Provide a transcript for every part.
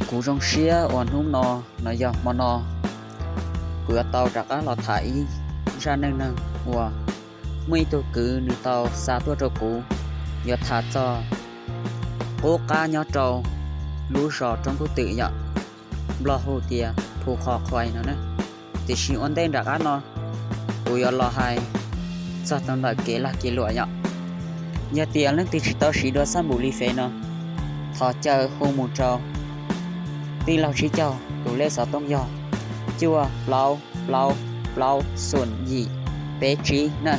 Kuv zoo siab uas hnub no, no yog hmo no, kuv yuav tau rov qab los tham ib zaj neej neeg uas muaj ib tug kwv nws tau xa tuaj rau kuv, yuav tham txog qub qab nyob rau lub zos Roob Kub Twm yom, Nplog hu tias Phu Kho Khuais no na. Tiam sis ua ntej nram qab no, kuv yuav los hais txog tau ntawm kev lag kev luam yom. Yog tias leej twg tsis tau siv dua xab npum li fev no, thov caw hu mus rau tij laug Tsib Caug tus lej xov tooj yog cuaj plaub plaub plaub xoom yim peb tsib na,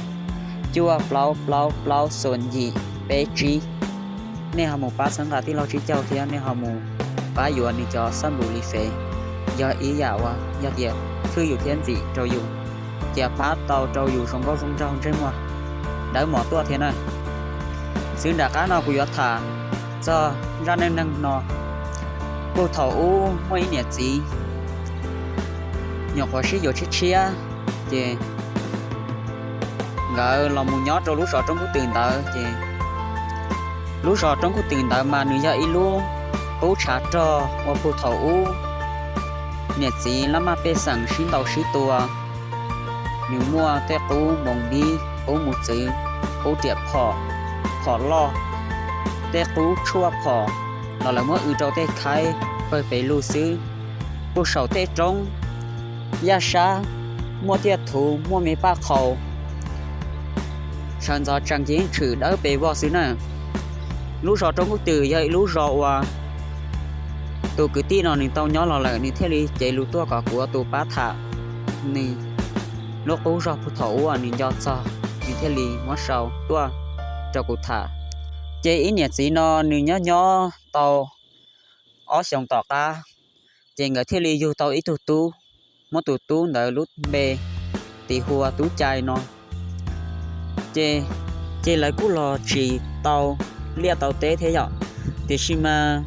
cuaj plaub plaub plaub xoom yim peb tsib. Nej ho mus pab txhawb nqa tij laug Tsib Caug thiab nej ho mus pab yuav nws cov xab npum li fev, yog ib yam uas yog tias thwj yus thiab ntxim rau yus, ces pab tau rau yus zoo nkauj zoo nraug ntsej muag dawb mos tuaj thiab na. Xwb nram qab no kuv yuav tham txog zaj neej neeg no. Puag thaum ub muaj ib niam txiv nyuam qhuav sib yuav tshiab tshiab, ces nkawd los mus nyob rau lub zos Roob Kub Twm ntawd ces lub zos Roob Kub Twm ntawd mas nws yog ib lub qub tshav rog uas puag thaum ub niam txiv laj maj pej xeem sib ntaus sib tua, nws muaj tej qub moos dib, qub mus txwv, qub riam phom, phom loj, tej qub tshuaj phom los lawv muab w rau tej khaib pawg pes lug xwb. Puag saum tej roob yaj sab muaj tiaj thuv muaj me paj qhaus, sawv ntxov tsees ces yeej tshwm dawb pes vog xwb na. Lub zos Roob Kub Twm yog ib lub zos uas tus kwv tij no nws tau nyob los lawm, nws thiaj li cev lus tuaj kom kuv ua tus pab tham nws lub qub zog puag thaum ub nws nco txog, nws thiaj li muab sau tuaj rau kuv tham. Ces ib niam txiv no nws nyob nyob tau ob xyoos tom qab, ces nkawd thiaj li yug tau ib tug tub, muab tus tub ntawd lub npe tis hu ua Tub Cai no. Ces, ces lawv kuj los tsis tau liaj tau teb thiab yom. Tiam sis mas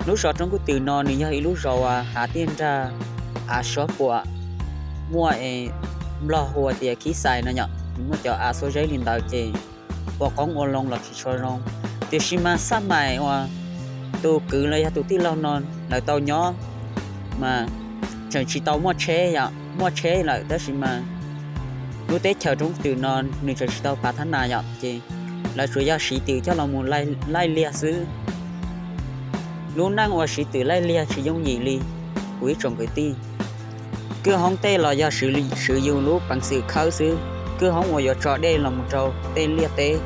lub zos Roob Kub Twm no nws yog ib lub zos uas hav tiaj nrag, av suab puam, muaj es Nplog hu tias khib xais no yom, nws muaj cov av xuab zeb li ntawd ces ua qoob ua loo los tsis tshua zoo. Tiam sis mas xab mais uas tus kwv los yog tus tij laug no lawv tau nyob mas tseem tsis tau muaj tsheb yom, muaj tsheb lawm tab sis mas lub teb chaws Roob Kub Twm no nws tseem tsis tau phav thab nas yom, ces lawv tsuas yog siv twm coj los mus laij liaj xwb. Lub neej uas siv twm laij liaj tsis yooj yim li kuv ib tsoom kwv tij. Kwj hoob tej los yog swv yus lub peev xwm khawb xwb, kwj hoob uas yuav tso dej los mus rau tej liaj teb,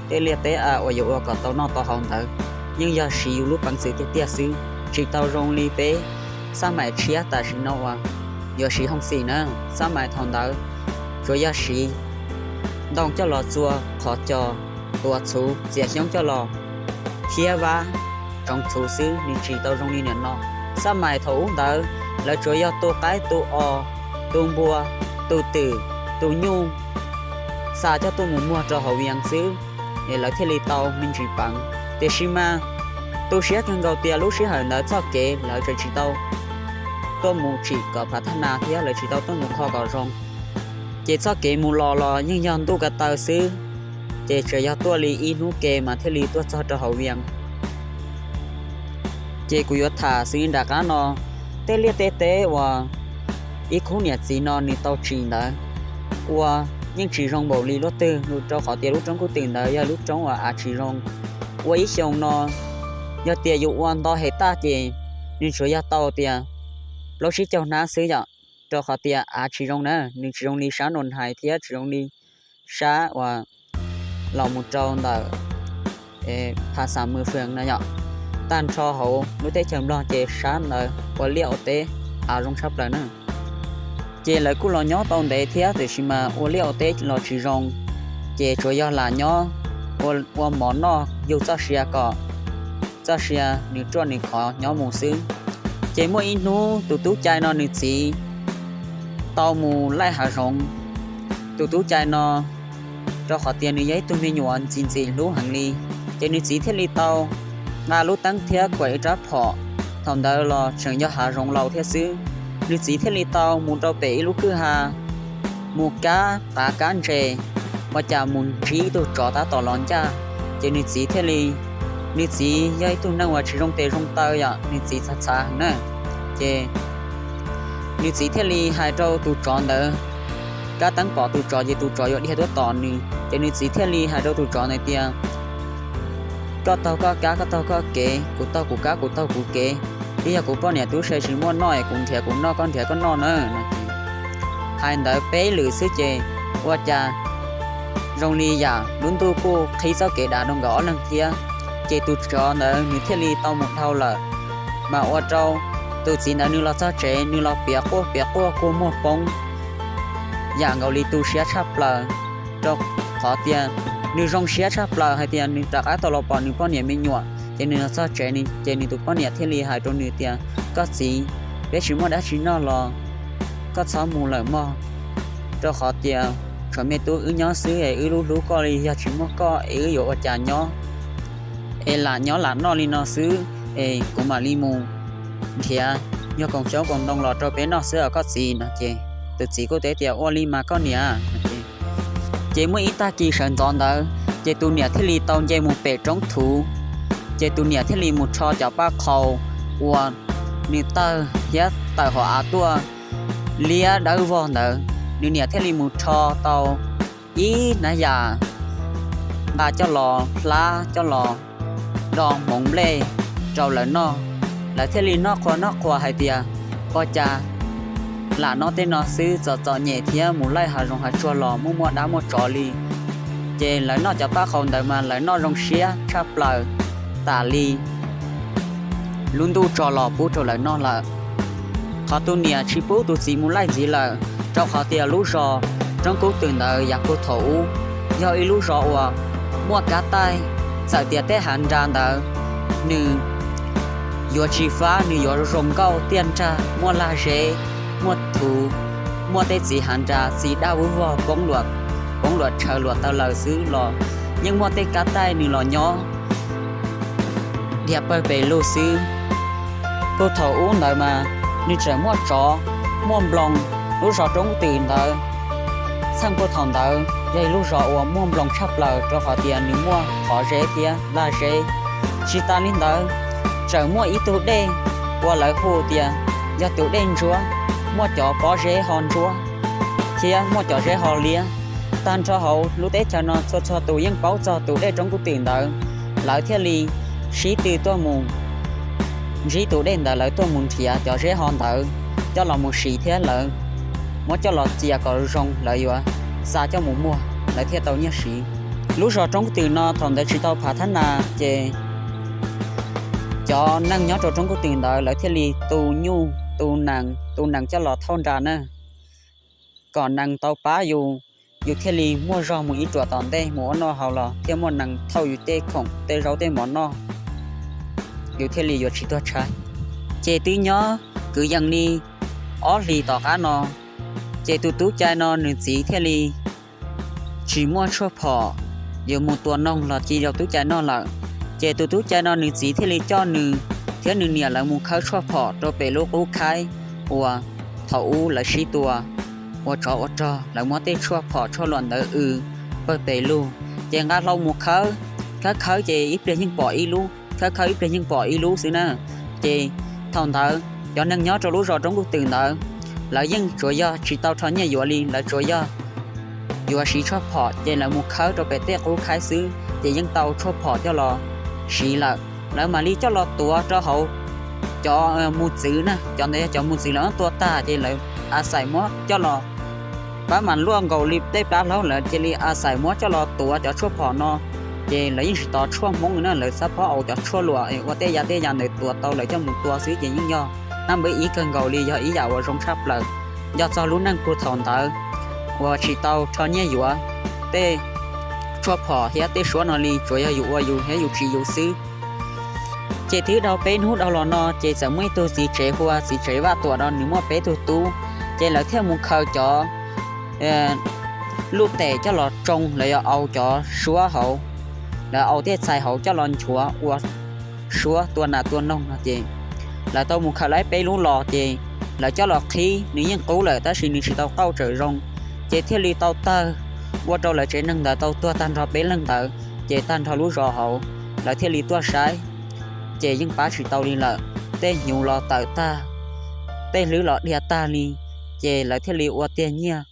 tej liaj teb av uas yuav ua kom tau noj tau haus ntawd yeej yog siv yus lub peev xwm tiag tiag xwb, tsis tau zoo li peb xab mais tshiab tam sim no uas yuav siv hoob xim na. Xab mais thaum ntawd tsuas yog siv ntoo coj los txua qhov cos, tua txhuv, txiav xyoob coj los hiab vab tsoov txhuv xwb, nws tsis tau zoo li nim no. Xab mais thaum ub ntawd lawv tsuas yog tu qaib tu os, tu npua, tu twm, tu nyuj, xa coj tuaj mus muag rau hauv Vias xwb, es lawv thiaj li tau me ntsis peev. Tiam sis mas tu siab kawg nkaus tias lub sij hawm ntawd txoj kev lawv tseem tsis tau tuaj mus tsim kom phav thab nas thiab lawv tsis tau tuaj mus kho kom zoo, ces txoj kev mus los los yeej yog ntuj ko taw xwb, ces tsuas yog tuaj li ib hnub ke mas thiaj li tuaj txog rau hauv Vias. Ces kuv yuav tham xwb nram qab no, tej liaj tej teb uas ib khub niam txiv no nws tau tsim ntawd ua yeej tsis zoo npaum li luaj twg, rau qhov tias lub roob Kub Twm ntawd yog lub roob uas av tsis zoo. Ua ib xyoos no yog tias yus ua nto hev tag ces nws tsuas yog tau tias plaub tsib caug hnab xwb yom, rau qhov tias av tsis zoo na, nws tsis zoo li sab Nus Hais thiab tsis zoo li sab uas los mus rau ntawm Pha Xas Mws Fwm no yom. Tag nrho hauv lub teb chaws Nplog ces sab ntawd ua liaj ua teb av zoo tshaj plaws na. Ces lawv kuj los nyob tau ntev thiab tiam sis mas ua liaj ua teb los tsis zoo, ces tsuas yog lam nyob ua mov noj yug txoj sia kom txoj sia nws ruaj nws khov nyob mus xwb. Ces muaj ib hnub tus tub cai no nws txiv tau mus laij hav zoov. Tus tub cai no rau qhov tias nws yog ib tug me nyuam ntxim ntxim hlub heev li, ces nws txiv thiaj li tau nqa lub teeb thiab kuam ib rab phom. Thaum ntawd los tseem yog hav zoov laus thiab xwb. Nws txiv thiaj li tau mus rau pem ib lub kwj ha, mus kab qav kab ntses, ua cas mus ntsib ib tug tsov tab tom los ncaj, ces nws txiv thiaj li nws txiv yog ib tug neeg uas tsis zoo tes zoo taw yom, nws txiv txhav txhav heev na. Ces nws txiv thiaj li hais rau tus tsov ntawd, kab teeb pom tus tsov ces tus tsov yuav dhia tuaj tom nws, ces nws txiv thiaj li hais rau tus tsov ntawd tias, koj taug koj kab koj taug koj kev, kuv taug kuv kab kuv taug kuv kev, twb yog kuv poj niam tub se tsis muaj noj es kuv nrhiav kuv noj koj nrhiav koj noj na. Hais ntawd peb lwm xwb ces ua cas zoo li yam lub ntuj kuj qhib txoj kev dav rau nkawd ob leeg thiab. Ces tus tsov ntawd nws thiaj li tau mus dhau lawm, mas ua rau tus txiv ntawd nws los txog tsev nws los piav quaj piav quaj kua muag poob yam nkaus li tu siab tshaj plaws, rau qhov tias nws zoo siab tshaj plaws hais tias nws rov qab tau los pom nws poj niam me nyuam. Ces nws los txog tsev ces nws tus poj niam thiaj li hais rau nws tias, koj txiv, peb tsis muaj dab tsi noj los koj txhob mus lawm mog, rau qhov tias tshuav me tub wb nyob xwb es wb lub hlub koj li, yog tsis muaj koj es wb yuav ua cas nyob, es lam nyob lam noj li no xwb, es kuv mam li mus nrhiav nyuag koom xyoob koom ntoo los rau peb noj xwb os koj txiv no. Ces tus txiv kuj teb tias, ua li mas koj niam. Ces muaj ib tag kis sawv ntxov ntawd ces tus niam thiaj li tau nce mus pem roob thuv, ces tus niam thiaj li mus rho cov paj qhaus uas nws tawg thiab tawm hauv av tuaj liab dawb vog ntawd, nws niam thiaj li mus rho tau ib hnab yam nqa coj los hlab coj los do hmoov nplej rau lawv noj. Lawv thiaj li noj qhuas noj qhuas hais tias, ua cas lam noj tej no xwb txom txom nyem thiab mus laij hav zoov hav tsuag los muaj muaj dab muaj tsov li. Ces lawv noj cov paj qhaus ntawd mas lawv noj zoo siab tshaj plaws tas li lub ntuj tso los pub rau lawv noj lawm. Qhov tus niam tsis pub tus txiv mus laij ntxiv lawm, rau qhov tias lub zos Roob Kub Twm ntawd yav puag thaum ub yog ib lub zos uas muaj kab taij, txawm tias tej hav nra ntawd nws yuav tsis fab, nws yuav zoo nkauj tiaj nrag, muaj lag zeb, muaj thuv, muaj tej txiv hav nra txiv daj vog vog poob luam, poob luam tshaw luam taw laws xwb los yeej muaj tej kab taij nws los nyob dhia pawg pes lug xwb. Puag thaum ub ntawd mas nws tseem muaj tsov muaj nploos. Lub zos Roob Kub Twm ntawd txheej puag thaum ntawd yog ib lub zos uas muaj nploos tshaj plaws rau qhov tias nws muaj qhov zeb thiab lag zeb. Tsis tas li ntawd, tseem muaj ib tug dej uas lawv hu tias yog tus dej ntsuab, muaj cov pob zeb ho ntsuab thiab muaj cov zeb ho liab. Tag nrho hauv lub teb chaws no txhua txhua tus yeej paub txog tus dej Roob Kub Twm ntawd, lawv thiaj li sib tw tuaj mus ntsib tus dej ntawd, lawv tuaj mus nrhiav cov zeb ho ntawd coj los mus siv thiab lawv muab coj los txias kom zoo, lawv yuav xa coj mus muag lawv thiaj tau nyiaj siv. Lub zos Roob Kub Twm no thaum ntawd tsis tau phav thab nas ces cov neeg nyob rau Roob Kub Twm ntawd lawv thiaj li tu nyuj tu nees, tu nees coj los thauj nra na, kom nees tau pab yus, yus thiaj li muaj zog mus ib ruam tom ntej mus ua noj haus los thiaj muaj nees thauj yus tej khoom tej zaub tej mov noj, yus thiaj li yuav tsis tuag tshaib. Ces twb nyob kwv yees li ob hlis tom qab no, ces tus tub cai no nws txiv thiaj li tsis muaj tshuaj phom yuav mus tua noog los cia rau tub cai noj lawm. Ces tus tub cai no nws txiv thiaj li coj nws thiab nws niam lawv mus khawb tshuaj phom rau pem lub qub khaib uas thaum ub lawv sib tua ua tsov ua rog, lawv muab tej tshuaj phom tshuaj luam ntawd w pawg pes lug. Ces nqa hlau mus khawb, khawb khawb ces ib pliag yeej pom ib lub, khawb khawb ib pliag yeej pom ib lub xwb na. Ces thaum ntawd cov neeg nyob rau lub zos Roob Kub Twm ntawd, lawv yeej tsuas yog tsis tau rho nyiaj yuav li, lawv tsuas yog yuav siv tshuaj phom ces lawv mus khawb rau pem tej qub khaib xwb ces yeej tau tshuaj phom coj los siv lawm. Lawv mam li coj los tuav rau hauv cov mus txwv na, cov ntawd yog cov mus txwv lawv tua tag ces lawv a xais muab coj los, pab mam luaj nkaus li tej plab hlaub, lawv cia li a xais muab coj los tuav cov tshuaj phom no. Ces lawv yeej tsis tos tshuaj Hmoob na, lawv xab phob au cov tshuaj luam ua tej yav tej yav ntawd tuav tau lawv coj mus tua xwb ces yeej yog nab npawb ib kawg nkaus li, yog ib yam uas zoo tshaj plaws nco txog lub neej puag thaum ntawd uas tsis tau rho nyiaj yuav tej tshuaj phom thiab tej suab no li, tsuas yog yus ua yus thiab yus tsis yus xwb. Ces twb dhau peb hnub dhau los no ces txawm muaj ib tug txiv tsev hu ua txiv tsev Vaj Tuam no, nws muaj peb tug tub. Ces lawv thiaj mus khaws cov luj tes coj los tsoo, lawv yuav au cov suab hauv, lawv au tej txhais hauv coj los nchuav ua suab tua nas tua noog no ces lawv tau mus khaws laib peb lub los ces lawv coj los qhib, nws yeej qub lawm tab sis nws tsis tau qauj tsawm zoo, ces thiaj li tau tawg ua rau lawv tsev neeg ntawd tau tuag tag nrho peb leeg ntawd. Ces tag nrho lub zos hauv lawv thiaj li tuaj saib, ces yeej pab tsis tau li lawm. Tej hnyuv los tawm tag, tej hlwb los dhia tag li, ces lawv thiaj li ua tiag nyiaj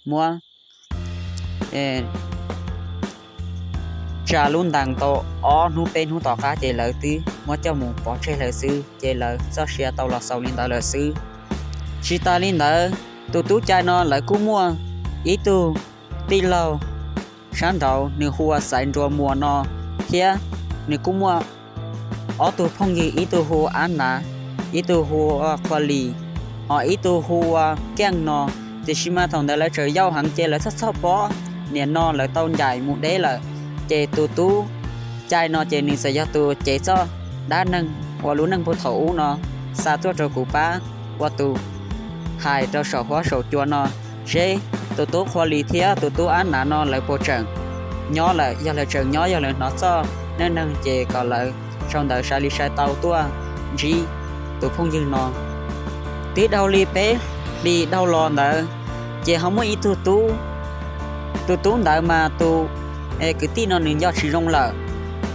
muab tsa lub ntees tau ob hnub peb hnub tom qab ces lawv twb muab coj mus pov tseg lawm xwb, ces lawv txoj sia tau los xaus li ntawd lawm xwb. Tsis tas li ntawd, tus tub cai no lawv kuj muaj ib tug tij laug sab nraud nws hu ua Xaiv Nruas Muas no thiab, nws kuj muaj ob tug phooj ywg, ib tug hu ua Ab Nav, ib tug hu ua Qhua Lis, ho ib tug hu ua Keej no. Tiam sis mas thaum ntawd lawv tseem yau heev ces lawv txhob txhoj pob, nim no lawv tau ncaim mus deb lawm. Ces tus tub cai no ces nws txawm yog tus cev txoj dab neeg uas lub neej puag thaum ub no xa tuaj rau kuv pab ua tus hais rau saum huab saum cua no, seb tus tub Qhua Lis thiab tus tub Ab Nav no lawv puas tseem nyob lawm. Yog lawv tseem nyob, yog lawv hnov txoj neej neeg ces kom lawv sau ntawv sai li sai tau tuaj ntsib tus phooj ywg no. Twb dhau li peb hlis dhau los ntawd, ces ho muaj ib tug tub, tus tub ntawd mas tus kwv tij no nws nco tsis zoo lawm.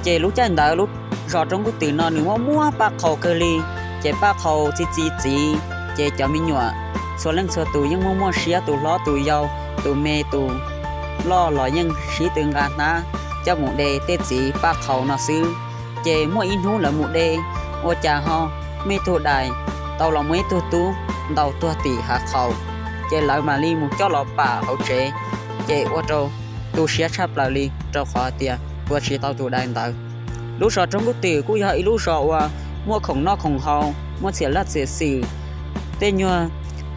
Ces lub caij ntawd lub zos Roob Kub Twm no nws muaj muaj paj qhaus kawg li, ces paj qhaus txi txi txiv, ces cov me nyuam txhua leej txhua tus yeej muaj muaj siab, tus hlob tus yau, tus me tus loj los yeej sib tw nqa hnab coj mus de tej txiv paj qhaus no xwb. Ces muaj ib hnub lawv mus de, ua cas ho muaj ib tug dais tau los muaj ib tug tub ntaus tuag tim hav qhaus, ces lawv mam li mus coj los pam hauv tsev, ces ua rau tu siab tshaj plaws li rau qhov hais tias tua tsis tau tus dais ntawd. Lub zos Roob Kub Twm kuj yog ib lub zos uas muaj khoom noj khoom haus, muaj txhiam laj txhiam xwm, tej nyuag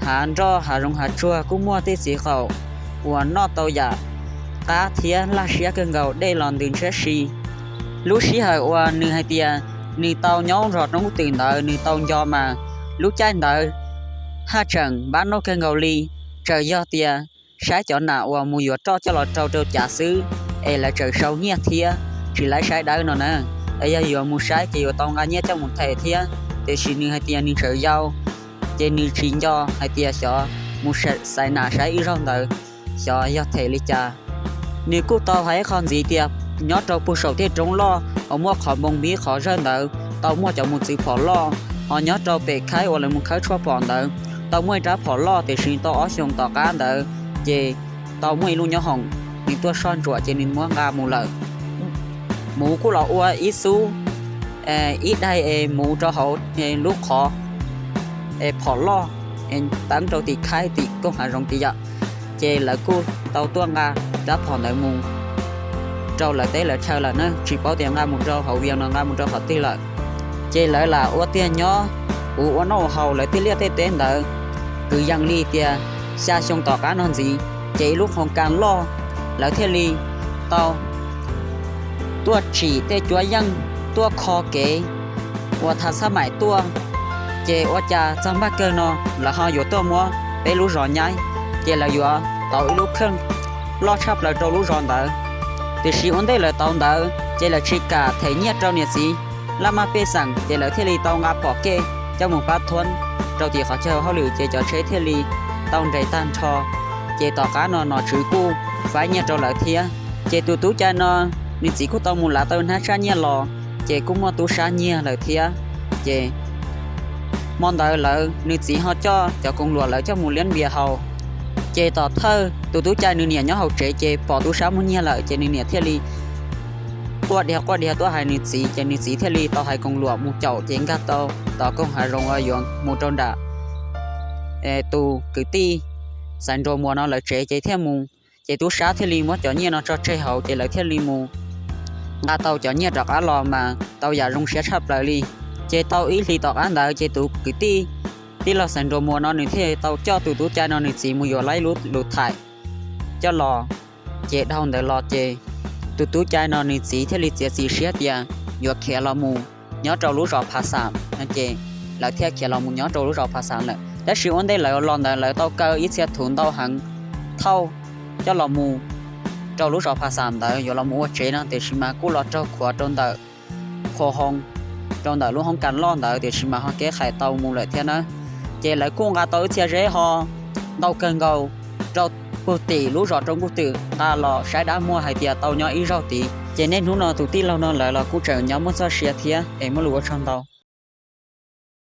hav nroj hav zoov hav tsuag kuj muaj tej txiv qaum uas noj tau yam qab thiab laj siab kawg nkaus, dej los ntws ntshiab si. Lub sij hawm uas nws hais tias nws tau nyob zos Roob Kub Twm ntawd nws tau nco mas lub caij ntawd haj tseem npab noj kawg nkaus li, tsuas yog tias saib cov nas uas mus yuav roj coj los rau rau cav xwb, es lawv tseem sau nyiaj thiab, tsis laib saib dawb no na. Es yog yuav mus saib ces yuav tau nqa nyiaj coj mus them thiab, tiam sis nws hais tias nws tseem yau, ces nws tsis nco hais tias xyov mus xaiv nas saib ib zaug ntawd xyov yog them li cas. Nws kuj tau hais ib qho ntxiv tias nyob rau puag saum tej roob loj uas muaj qhov npoo npib qhov zawj ntawd tau muaj cov mus txwv phom loj, ho nyob rau pem khaib uas lawv mus khawb tshuaj phom ntawd tau muaj ib rab phom loj, tiam sis tau ob xyoos tom qab ntawd ces tau muaj ib lub nyoob hoom nws tuaj soj ntsuam ces nws muab nqa mus lawm. Muv kuj los ua ib xub ib daig es muv rau hauv lub qhov phom loj teeb rau tim khaib tim koog hav zoov tid yom. Ces lawv kuj tau tuaj nqa rab phom ntawd mus rau lawv teb lawv chaw lawm na, tsis paub tias nqa mus rau hauv vias no nqa mus rau qhov twg lawm. Ces lawv lam ua tiag nyob, puv ua noj ua haus lawv tej liaj tej teb ntawd, kwv yees li tias xya xyoo tom qab no ntxiv, ces ib lub qhoo kas loj lawv thiaj li tau tuaj tsim tej cuab yeej tuaj kho kev uas thav xab maim tuaj. Ces ua cas txog npaj kawg no lawv ho yuav tuaj muab peb lub zos nyaib, ces lawv yuav tau ib lub kheej loj tshaj plaws rau lub zos ntawd. Tiam sis ua ntej lawv tau ntawd ces lawv tsis kam them nyiaj rau niam txiv laj maj pej xeem, ces lawv thiaj li tau nqa phom kej coj mus pab thuab rau tim qhov chaw hauj lwm, ces cov tsheb thiaj li tau nres tag nrho. Ces tom qab no nom tswv kuj faib nyiaj rau lawv thiab. Ces tus tub cai no nws txiv kuj tau mus lav tau hnab tshaj nyiaj los, ces kuj muaj tub sab nyiag lawm thiab. Ces hmo ntawd lawv nws txiv ho coj cov koos luam lawv coj mus liab npias haus. Ces tom thawj tus tub cai nws niam nyob hauv tsev ces pom tub sab muaj nyiag lawm ces nws niam thiaj li quaj dhia quaj dhia tuaj hais nws txiv, ces nws txiv thiaj li tau hais koos luam mus caum ces nkag tau tom koog hav zoov uas yuav mus rau nram tus kwv tij Xaiv Nruas Muas no lawv tsev ces thiaj mus. Ces tub sab thiaj li muab cov nyiaj no tso tseg hauv ces lawv thiaj li mus nqa tau cov nyiaj rov qab los mas tau yam zoo siab tshaj plaws li. Ces tau ib hlis tom qab ntawd ces tus kwv tij tij laug Xaiv Nruas Muas no nws thiaj tau coj tus tub cai no nws txiv mus yuav laib lub lus thaim coj los. Ces dhau ntawd los ces tus tub cai no nws txiv thiaj li txiav txim siab tias yuav khiav los mus nyob rau lub zos Pha Xam no ces lawv thiaj khiav los mus nyob rau lub zos Pha Xam lawm. Tab sis ua ntej lawv los ntawd lawv tau kaw ib txhia thuv ntau heev thauj coj los mus rau lub zos Pha Xam ntawd yuav los mus ua tsev no, tiam sis mas kuj los raug khuav rau ntawm qhua hoo, rau ntawm lub hoob kas loj ntawd, tiam sis mas ho kev qhais tau mus lawm thiab nawb. Ces lawv kuj nqa tau ib txhia zeb ho ntau kawg nkaus rau puag tim lub zos Roob Kub Twm nqa los saib dab muag hais tias tau nyob ib zaug tid. Ces niaj hnub no tus tij laug no lawv los kuj tseem nyob muaj txoj sia thiab es muaj lus ua tsaug ntau.